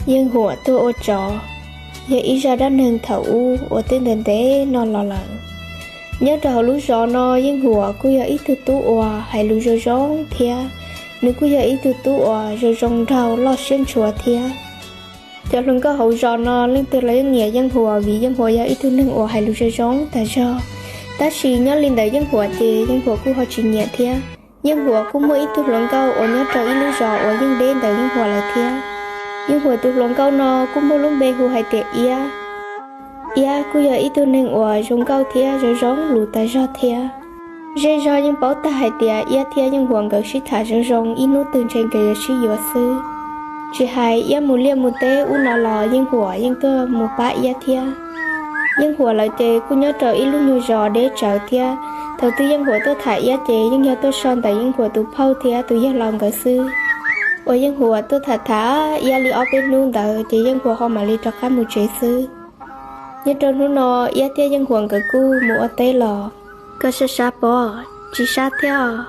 Yeej Huam tuag ua tsov yog ib zaj dab neeg thaum ub uas twb ntev ntev no los lawm. Nyob rau hauv lub zos no Yeej Huam kuj yog ib tug tub uas hais lus zoo zoo thiab nws kuj yog ib tug tub uas zoo zoo nraug loj siab ntshua thiab. Cov hluas nkauj hauv zos no leej twg los yeej nyiam Yeej Huam vim Yeej Huam yog ib tug neeg uas hais lus zoo zoo tag zog. Tab sis nyob li ntawm Yeej Huam ces Yeej Huam kuj ho tsis nyiam thiab. Yeej Huam kuj muaj ib tug hluas nkauj uas nyob rau ib lub zos uas yeej deb ntawm Yeej Huam lawm thiab. Yeej Huam tus hluas nkauj no kuj muaj lub npe hu hais tias Iab. Iab kuj yog ib tug neeg uas zoo nkauj thiab zoo zoo lus tag zog thiab. Zej zog yeej paub tag hais tias Iab thiab Yeej Huam nkawd sib tham zoo zoo ib hnub twg ntshe nkawd yuav sib yuav xwb. Tsis hais Iab mus liaj mus teb ub no los Yeej Huam yeej tuaj mus pab Iab thiab. Yeej Huam lawv ces kuj nyob rau ib lub nyuag zos deb tsawv thiab. Thaum twg Yeej Huam tuaj tham Iab ces yeej yog tuaj so ntawm Yeej Huam tus phauj thiab tus yawg laus nkawd xwb. Uas Yeej Huam tuaj tham tham Iab li ob peb hnub ntawd ces Yeej Huam ho mam li rov qab mus tsev xwb. Nyob rau hnub no Iab thiab Yeej Huam nkawd kuj mus ua teb los. Koj sab sab pob, tsis sab thiab os.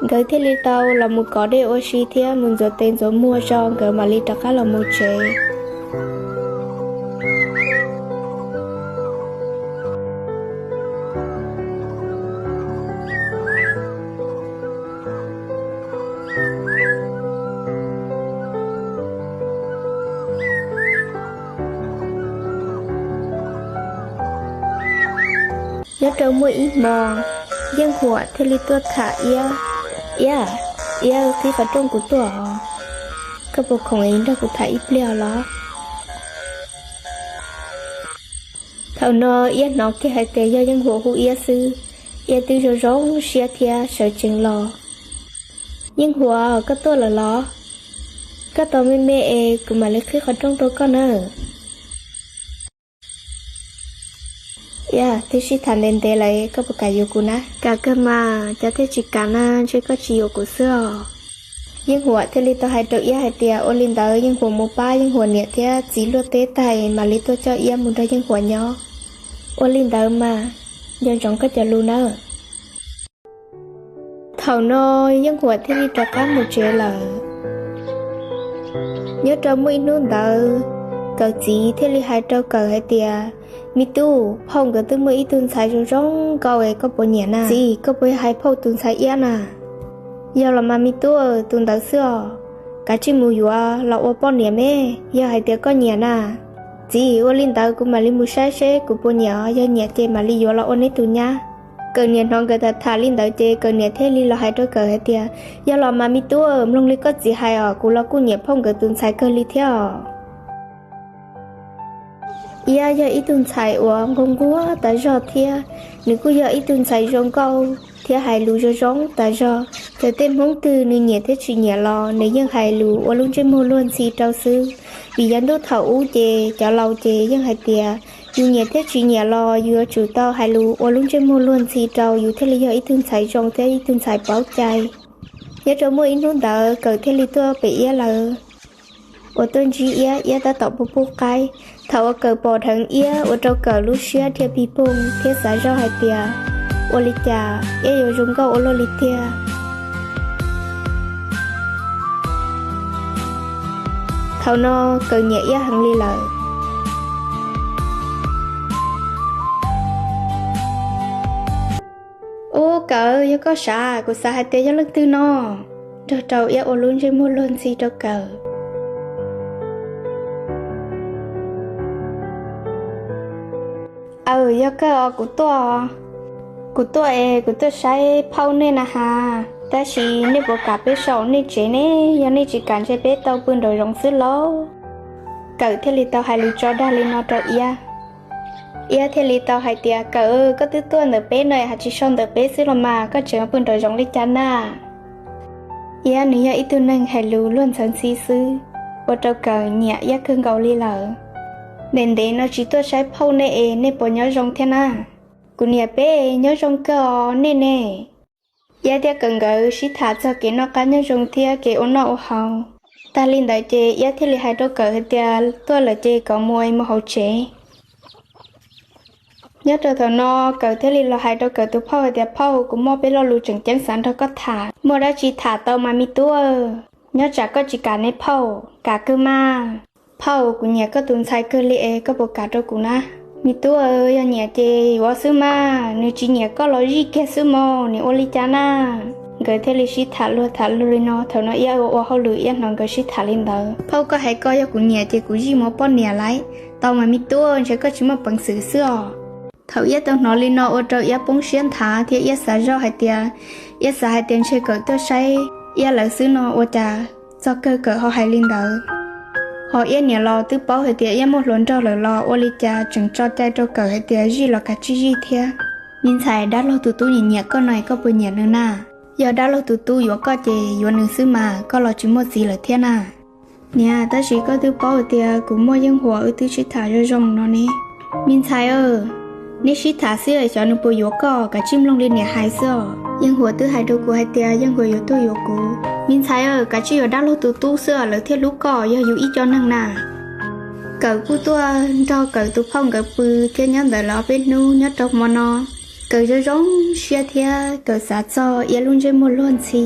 Nkawd thiaj li tau los mus kov dej ua si thiab mus ntxuav tes ntxuav muag tso nkawd mam li rov qab los mus tsev. Nyob rau muaj ib hmo, Yeej Huam thiaj li tuaj tham Iab. Iab, Iab, qhib qhov rooj kuv tuaj os. Koj puas khoom es nrog kuv tham ib pliag los? Thaum no Iab hnov kiag hais tias yog Yeej Huam hu Iab xwb, Iab twb zoo zoo siab thiab sawv tsees los. Yeej Huam, koj tuaj lawm los? Koj tos me me es kuv mam li qhib qhov rooj rau koj nawb. Iab, twb sib tham ntev ntev lawm koj puas kam yuav kuv na? Kam kawg mas, cas thiaj tsis kam na, ntshe koj tsis yuav kuv xwb os. Yeej Huam thiaj li tau hais rau Iab hais tias ua li ntawd Yeej Huam mus pab Yeej Huam niam thiab txiv luaj teb tag mam li tuaj coj Iab mus nrog Yeej Huam nyob. Ua li ntawd mas, nco ntsoov koj cov lus nawb. Thaum no Yeej Huam thiaj li rov qab mus tsev lawm. Nyob rau muaj ib hnub ntawd, Kawm txiv thiaj li hais rau Kawm hais tias, me tub, phauj nkawd twb muaj ib tug ntxhais zoo zoo nkauj es koj puas nyiam na? Txiv, koj puas yog hais phauj tus ntxhais Iab na? Yog los mas me tub, tus ntawd xwb os. Kav tsij mus yuav los ua poj niam me, yog hais tias koj nyiam na. Txiv, ua li ntawd kuv mam li mus saib seb kuv puas nyiam, yog nyiam ces mam li yuav los ua neb tus nyab. Kawm niam hnov nkawd tham tham li ntawd ces Kawm niam thiaj li los hais rau Kawm hais tias, yog los mas me tub, mloog li koj txiv hais os, kuv los kuj nyiam phauj nkawd tus ntxhais kawg li thiab os. Iab yog ib tug ntxhais uas nquag nquag tas zog thiab, nws kuj yog ib tug ntxhais zoo nkauj thiab hais lus zoo zoo tas zog. Txawm tej Hmoob twg nws nyiam thiab tsis nyiam los nws yeej hais lus ua lub ntsej muag luag ntxhi rau xwb. Vim yav ntuj thaum ub ces cov laus ces yeej hais tias, yus nyiam thiab tsis nyiam los yus yuav tsum tau hais lus ua lub ntsej muag luag ntxhi rau yus thiaj li yog ib tug ntxhais zoo thiab ib tug ntxhais paub cai. Nyob rau muaj ib hnub ntawd Kawm thiaj li tuaj pem Iab lawv, uas tuaj ntsib Iab, Iab tab tom pub pub qaib. Thaum uas Kawm pom dheev Iab ua rau Kawm lub siab dhia pig poog thiab xav zoj hais tias, ua li cas Iab yuav zoo nkauj ua luaj li tiag. Thaum no Kawm nyiam Iab heev li lawm. Ub Kawm, yog koj sav, kuv xav hais tias yog leej twg no, nrog rau Iab ua lub ntsej muag luag ntxhi rau Kawm. Aw, yog kawg os, kuv tuaj. Kuv tuaj es kuv tuaj saib phauj nej na has, tab sis nej puas kam peb so nej tsev ne? Yog nej tsis kam ntshe peb tau pw nraum zoov xwb lauj. Kawm thiaj li tau hais lus tso dag li no rau Iab. Iab thiaj li tau hais tias, Kawm, koj twb tuaj ntawm peb no es ho tsis so ntawm peb xwb los mas, koj tseem pw nraum zoov li cas na? Iab nws yog ib tug neeg hais lus luag ntxhi xwb, ua rau Kawm nyiam Iab kawg nkaus li lawm. Ntev ntev no tsis tuaj saib phauj nej es nej puas nyob zoo thiab na? Kuv niam peb nyob zoo kawg os, nej ne? Iab thiab Kawm nkawd sib tham txog kev noj qab nyob zoo thiab kev ua noj ua haus. Tag li ntawd ces Iab thiaj li hais rau Kawm hais tias, tuaj lawm ces kom mus mus hauv tsev. Nyob rau thaum no, Kawm thiaj li los hais rau Kawm tus phauj hais tias, phauj, kuv muaj peb lo lus tseem ceeb xav nrog koj tham. Muaj dab tsi tham tau mas me tub. Nyob tsam koj tsis kam ne phauj, kam kawg mas. Phauj, kuv nyiam koj tus ntxhais kawg li es koj puas kam rau kuv na? Me tub, yog nyiam ces yuav xwb mas, nws tsis nyiam koj los zij kiag xwb mas, nws ua li cas na? Nkawd thiaj li sib tham luag tham luag li no, thaum no Iab ua ua hauj lwm Iab hnov nkawd sib tham li ntawd. Phauj, koj hais ko, yog kuv nyiam ces kuv zij mus ua poj niam lawm, tau mas me tub, ntshe koj tsis muaj peev xwm xwb os. Thaum Iab tau hnov li no ua rau Iab poob siab nthav thiab Iab xav zoj hais tias, Iab xav hais tias ntshe Kawm tuaj saib Iab lawv xwb no ua cas txog kawg Kawm ho hais li ntawd. Ho Iab niam los twb paub hais tias Iab muaj hluas nraug lawm los ua li cas tseem tso cai rau Kawm hais tias zij los kav tsij zij thiab. Me ntxhais, dab laug tus tub nyiam nyiam koj no es koj puas nyiam nws na? Yog dab laug tus tub yuav koj ces yuav nws xwb mas, koj los tsis muaj txiv lawm thiab na. Niam, tab sis koj twb paub hais tias kuv muaj Yeej Huam, wb twb sib tham zoo zoo no ne. Me ntxhais, neb sib tham xwb xyov nws puas yuav koj, kav tsij mloog li niam hais xwb os. Yeej Huam twb hais rau kuv hais tias Yeej Huam yuav tuaj yuav kuv. Me ntxhais, kav tsij yuav dab laug tus tub xwb lawv thiaj hlub koj, yog yus ib co neeg na. Kawm kuj tuaj nrog Kawm tus phauj nkawd pw thiab nyob ntawd lawv ob peb hnub. Nyob rau hmo no Kawm zoo zoo siab thiab Kawm xav txog Iab lub ntsej muag luag ntxhi.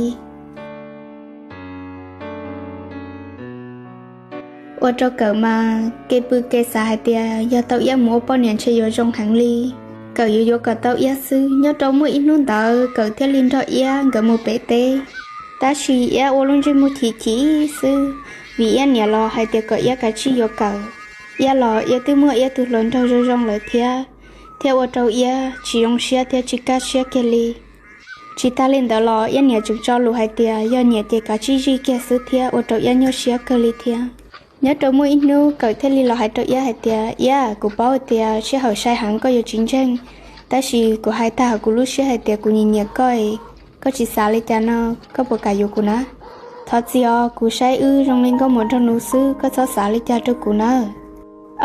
Ua rau Kawm mas kev pw kev xav hais tias yog tau Iab mus ua poj niam ntshe yuav zoo heev li. Kawm yuav yuav kom tau Iab xwb. Nyob rau muaj ib hnub ntawd Kawm thiaj li nrog Iab nkawd mus pem teb. Tab sis Iab ua lub ntsej muag chim chim xwb, vim Iab niam los hais tias kom Iab kav tsij yuav Kawm. Iab los Iab twb muaj Iab tus hluas nraug zoo zoo lawm thiab, thiaj ua rau Iab tsis zoo siab thiab tsis kaj siab kiag li. Tsis tas li ntawd los Iab niam tseem tso lus hais tias yog nyiam ces kav tsij zij kiag xwb thiab, ua rau Iab nyuaj siab kawg li thiab. Nyob rau muaj ib hnub Kawm thiaj li los hais rau Iab hais tias, Iab, kuv paub hais tias sij hawm sai heev koj yuav tsis ntseeg, tab sis kuv hais tag hauv kuv lub siab hais tias kuv nyiam nyiam koj, koj tsis xav li cas no, koj puas kam yuav kuv na? Thov txim os, kuv saib wb zoo li nkauj muam nraug nus xwb, koj txhob xav li cas rau kuv nawb.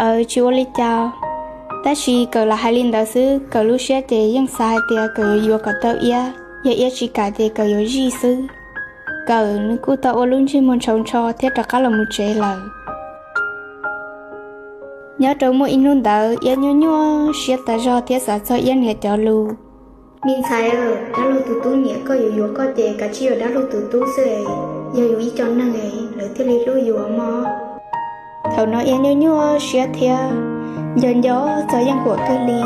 Aws, tsis ua li cas. Tab sis Kawm lam hais li ntawd xwb, Kawm lub siab ces yeej xav hais tias Kawm yuav yuav kom tau Iab, yog Iab tsis kam ces Kawm yuav zij xwb. Kawm nws kuj tau ua lub ntsej muag ntshaus ntsho thiab rov qab los mus tsev lawm. Nyob rau muaj ib hnub ntawd Iab nyuaj nyuaj siab tas zog thiab xav txog Iab niam cov lus. Me ntxhais, dab laug tus tub nyiam koj yuav yuav koj ces kav tsij yuav dab laug tus tub xwb, yog yus ib co neeg lawv thiaj li hlub yus mog. Thaum no Iab nyuaj nyuaj siab thiab nco nco txog Yeej Huam kawg li.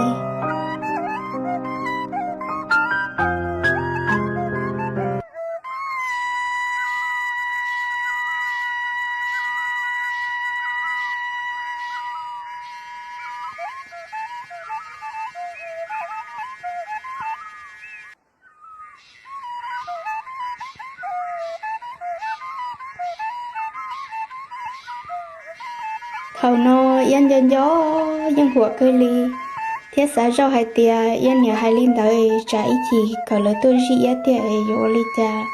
Thaum no Iab nco nco Yeej Huam kawg li, thiab xav zoj hais tias Iab niam hais li ntawd tsam ib chim Kawm lawv tuaj zij Iab tiag es yuav ua li cas.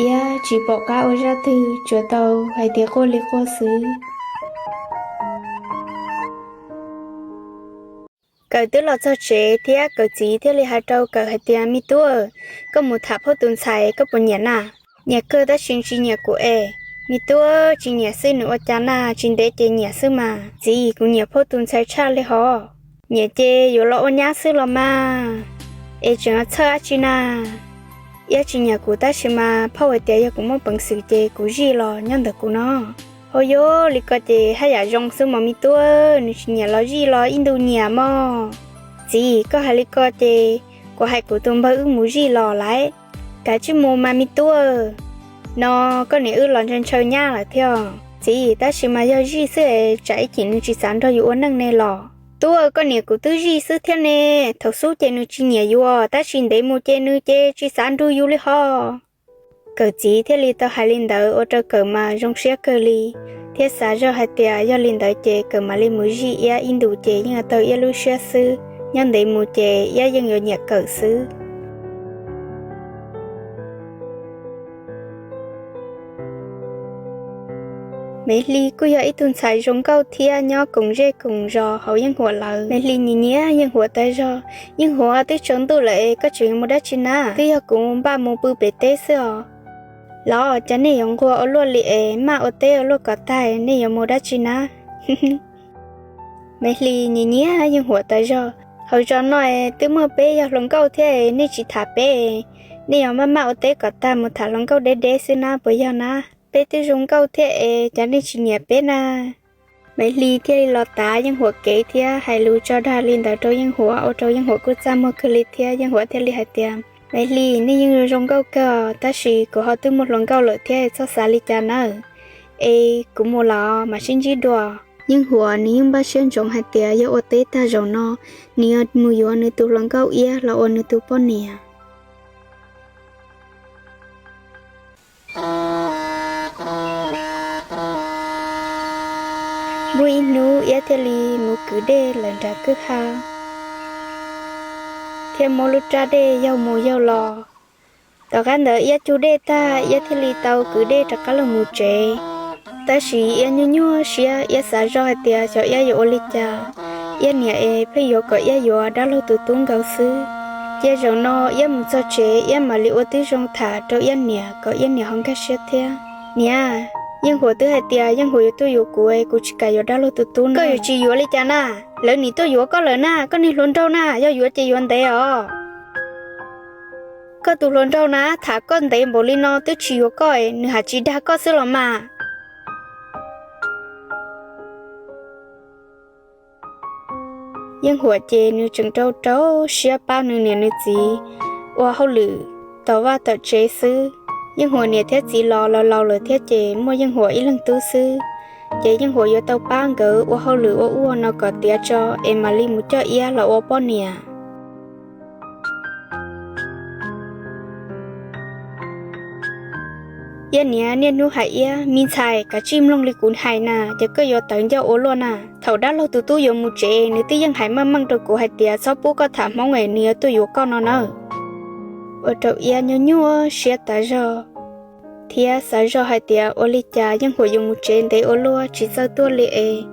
Iab tsis pom qab ua zaj twg, tsuas tau hais tias quaj li quaj xwb. Kawm twb los txog tsev thiab Kawm txiv thiaj li hais rau Kawm hais tias, Me tub, koj mus tham phauj tus ntxhais koj puas nyiam na? Nyiam kawg tab sis tsis nyiam kuv es. Me tub, tsis nyiam xwb nws ua cas na, tsis ntev ces nyiam xwb mas. Txiv, kuv nyiam phauj tus ntxhais tshaj li hov. Nyiam ces yuav los ua nyab xwb los mas. Es tseem txhawj dab tsi na? Iab tsis nyiam kuv tab sis mas phauj hais tias yog kuv muaj peev xwm ces kuv zij los nyob ntawm kuv no. Hauv yuav li ko ces haj yam zoo xwb mog me tub, nws tsis nyiam los zij los ib ntus nyiam mog. Txiv, koj hais li ko ces kuv hais kuv tus npawg wb mus zij los lawm. Kav tsij mus mas me tub. No koj niam wb los ntshaw ntshaw nyab lawm thiab. Txiv, tab sis mas yog zij xwb es tsam ib chim nws tsis xav nrog yus ua neej ne los. Tub, koj niam kuv twb zij xwb thiab ne. Thaum xub ces nws tsis nyiam yus tab sis ntev mus ces nws ces tsis xav nrug yus li hos. Kawm txiv thiaj li tau hais li ntawd ua rau Kawm mas zoo siab kawg li, thiab xav zoj hais tias yog li ntawd ces Kawm mam li mus zij Iab ib ntus ces yeej yuav tau Iab lub siab xwb, nyob ntev mus ces Iab yeej yuav nyiam Kawm xwb. Me Hli kuj yog ib tug ntxhais zoo nkauj thiab nyob koom zej koom zos hauv Yeej Huam lawv. Me Hli nyiam nyiam Yeej Huam tas zog. Yeej Huam, twb tsaus ntuj lawm es koj tseem mus dab tsi na? Twb yog kuv npaj mus pw pem teb xwb os. Los cas nej yuav nquag ua luaj li es maj ua teb ua luaj kom tag, nej yuav mus dab tsi na? Me Hli nyiam nyiam Yeej Huam tas zog. Hauv zos no es twb muaj peb yog hluas nkauj thiab es nej tsis tham peb es Nej yuav maj maj ua teb kom tag mus tham hluas nkauj deb deb xwb na puas yog na? Peb twb zoo nkauj thiab es cas nej tsis nyiam peb na? Maiv Hli thiaj li los tav Yeej Huam kev thiab hais lus tso dag li ntawd rau Yeej Huam, ua rau Yeej Huam kuj txaj muag kawg li thiab. Yeej Huam thiaj li hais tias, Maiv Hli, nej yeej zoo nkauj kawg, tab sis kuv ho twb muaj hluas nkauj lawm thiab, txhob xav li cas nawb, es kuv mus los mam sib ntsib dua. Yeej Huam nws yeej npaj siab ntsoov hais tias yog ua teb tag zaum no, nws yuav mus yuav nws tus hluas nkauj Iab los ua nws tus poj niam. Muaj ib hnub Iab thiaj li mus kwv dej lawm nram kwj ha, thiab muab lub raj dej yaug mus yaug los. Tom qab ntawd Iab cug dej tag, Iab thiaj li tau kwv dej rov qab los mus tsev. Tab sis Iab nyuaj nyuaj siab, Iab xav zoj hais tias xyov Iab yuav ua li cas. Iab niam es pheej yuav kom Iab yuav dab laug tus tub nkaus xwb. Cia zaum no Iab mus txog tsev, Iab mam li ua tib zoo tham rau Iab niam kom Iab niam ho nkag siab thiab. Niam, Yeej Huam twb hais tias Yeej Huam yuav tuaj yuav kuv, kuv tsis kam yuav dab laug tus tub no. Koj yuav tsis yuav li cas na? Lawv nim tuaj yuav koj lawm na, koj niag hluas nraug na, yog yuav ces yuav ntev os. Koj tus hluas nraug na, tham koj ntev npaum li no twb tsis yuav koj, nws hais tsis dag koj xwb los mas. Yeej Huam ces nws tseem rau rau siab pab nws niam nws txiv ua hauj lwm tom vaj tom tsev xwb. Yeej Huam niam thiab txiv los laus laus lawm thiab ces muaj Yeej Huam ib leeg tub xwb. Ces Yeej Huam yuav tau pab nkawd ua hauj lwm ua ub ua no kom tiav tso es mam li mus coj Iab los ua poj niam. Iab niam niaj hnub hais Iab, Me ntxhais, kav tsij mloog li kuv hais na, ces koj yuav tawv ncauj ua luaj na. Thaum dab laug tus tub yuav mus tsev, nws twb yeej hais meej meej rau kuv hais tias txhob pub koj tham Hmoob es nws yuav tuaj yuav koj no nawb. Ua rau Iab nyuaj nyuaj siab tas zog, thiab xav zoj hais tias ua li cas Yeej Huam yuav mus tsev ntev ua luaj tsis txawj tuaj li es,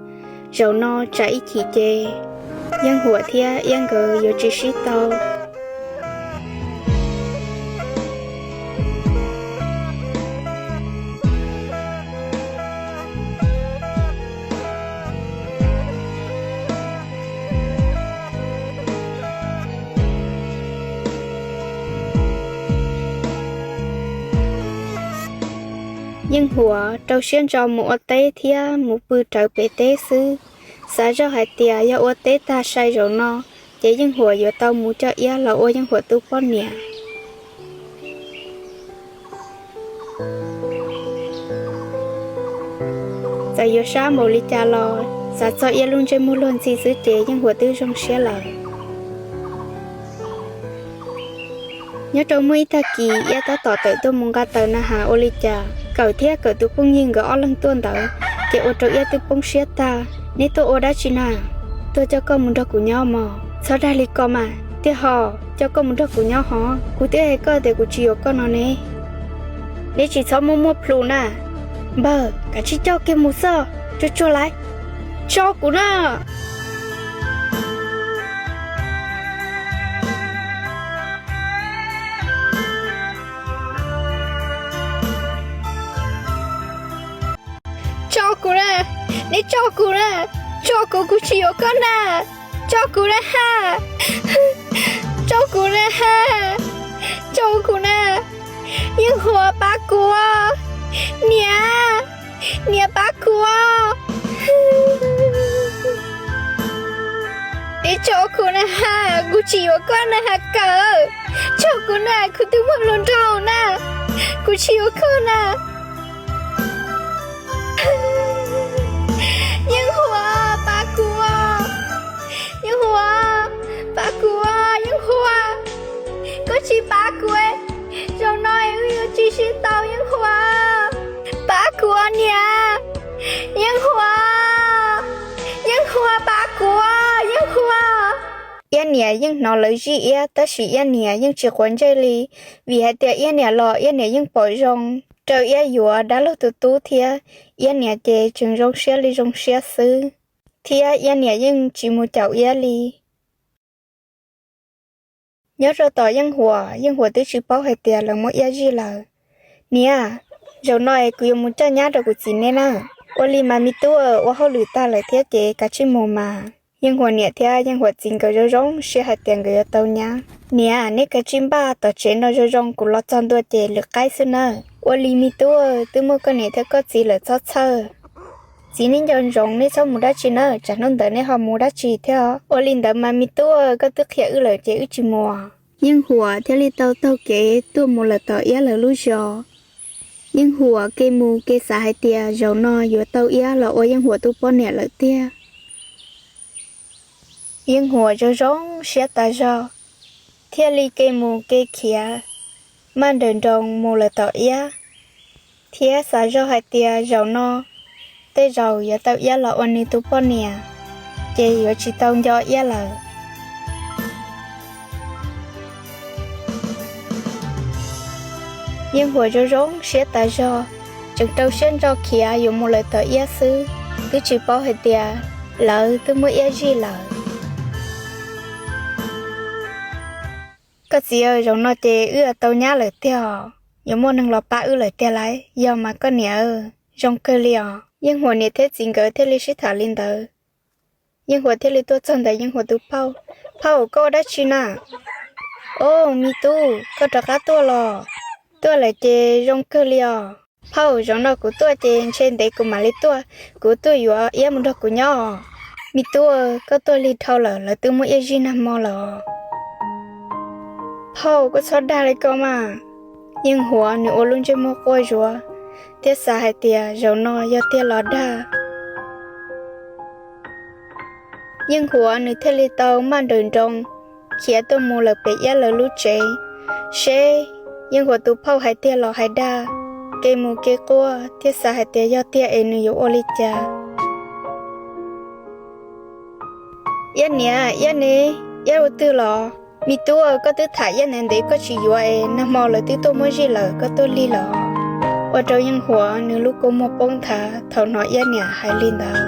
zaum no tsam ib chim ces Yeej Huam thiab Iab nkawd yuav tsis sib tau. Yeej Huam rau siab ntso mus ua teb thiab mus pw rawv pem teb xwb, xav zoj hais tias yog ua teb tag sai zaum no, ces Yeej Huam yuav tau mus coj Iab los ua Yeej Huam tus poj niam. Txawm yuav sab npaum li cas los xav txog Iab lub ntsej muag luag ntxhi xwb ces Yeej Huam twb zoo siab lawm. Nyob rau muaj ib tag kis Iab tab tom tawm tuaj mus nqa taws na has ua li cas Kawm thiab Kawm tus phooj ywg nkawd ob leeg tuaj ntawd, ces ua rau Iab twb poob siab tag. Neb tuaj ua dab tsi na? Tuaj coj koj mus nrog kuv nyob mog. Txhob dag li ko mas, tiag ho, coj koj mus nrog kuv nyob hov. Kuv twb hais koj tias kuv tsis yuav koj no ne. Neb tsis txhob muaj muaj plhus na. Npawg, kav tsij coj kiag mus xwb, tsuag tsuag lais. Tso kuv na. Tso kuv na, neb tso kuv na, tso kuv, kuv tsis yuav koj na, tso kuv na ha, tso kuv na ha, tso kuv na, Yeej Huas pab kuv, niam, niam pab kuv. Neb tso kuv na ha, kuv tsis yuav koj na ha Kawm, tso kuv na, kuv twb muaj hluas nraug na, kuv tsis yuav koj na. Yeej Huas, pab kuv, Yeej Huas, pab kuv, Yeej Huas, koj tsis pab kuv, zaum no es wb yuav tsis sib tau Yeej Huas, pab kuv niam, Yeej Huas, Yeej Huas pab kuv, Yeej Huas. Iab niam yeej hnov lawv zij Iab tab sis Iab niam yeej tsis quav ntsej li, vim hais tias Iab niam los Iab niam yeej pom zoo rau Iab yuav dab laug tus tub thiab, Iab niam ces tseem zoo siab li zoo siab xwb, thiab Iab niam yeej tsis mus caum Iab li. Nyob rau tom Yeej Huas, Yeej Huas twb tsis paub hais tias lawv muab Iab zij lawm. Niam, zaum no es kuv yuav mus coj nyab rau kuv txiv neb na. Ua li mas me tub, ua hauj lwm tag lawm thiab ces kav tsij mus mas. Yeej Huas niam thiab Yeej Huas txiv nkawd zoo zoo siab hais tias nkawd yuav tau nyab. Niam, neb kav tsij npaj tom tsev no zoo zoo, kuv los txog ntua ces lwm qaib xwb nawb. Ua li me tub, twb muaj koj niam thiab koj txiv lawm txhob txhawj. Txiv neb nco ntsoov neb txhob mus dab tsi nawb, tsam hnub ntawd neb ho mus dab tsi thiab. Ua li ntawd mas me tub, koj twb qhia wb lawm ces wb tsis mus. Yeej Huas thiaj li tau taug kev tuaj mus lawm tom Iab lawv lub zos. Yeej Huas ke mus ke xav hais tias zaum no yuav tau Iab los ua Yeej Huas tus poj niam lawm tiag. Yeej Huas zoo zoo siab tas zog, thiaj li ke mus ke khiav, maj nrawm nroos mus lawm tom Iab, thiab xav zog hais tias zaum no tej zaum yuav tau Iab los ua nws tus poj niam, ces yuav tsis tau nco Iab lawm. Yeej Huas zoo zoo siab tas zog, tseem rau siab ntso khiav yuav mus lawm tom Iab xwb, twb tsis paub hais tias lawv twb muab Iab zij lawm. Koj txiv, zaum no ces wb tau nyab lawm tiag, yuav muaj neeg los pab wb lawm tiag lauj. Yog mas koj niam, zoo kawg li os. Yeej Huas niam thiab txiv nkawd thiaj li sib tham li ntawd. Yeej Huas thiaj li tuaj txog ntawm Yeej Huas tus phauj. Phauj, koj ua dab tsi na? Au, me tub, koj rov qab tuaj los? Tuaj lawm ces zoo kawg li os. Phauj, zaum no kuv tuaj ces ntshe ntev kuv mam li tuaj, kuv tuaj yuav Iab mus nrog kuv nyob. Me tub, koj tuaj lig dhau lawm, lawv twb muab Iab zij nag hmo lawm. Phauj, koj txhob dag li ko mas. Yeej Huas nws ua lub ntsej muag quaj zuav thiab xav hais tias zaum no yog tiag los dag. Yeej Huas nws thiaj li tau maj nrawm nroos khiav tuaj mus lawm pem Iab lawv lub tsev, seb Yeej Huas tus phauj hais tiag los hais dag, ke mus ke quaj thiab xav hais tias yog tiag es nws yuav ua li cas. Iab niam, Iab ne, Iab ua twg los? Me tub, koj twb tham Iab ntev ntev koj tsis yuav es nag hmo lawv twb tuaj muab zij lawm, koj tuaj lig los? Ua rau Yeej Huas nws lub kua muag poob nthav thaum hnov Iab niam hais li ntawd.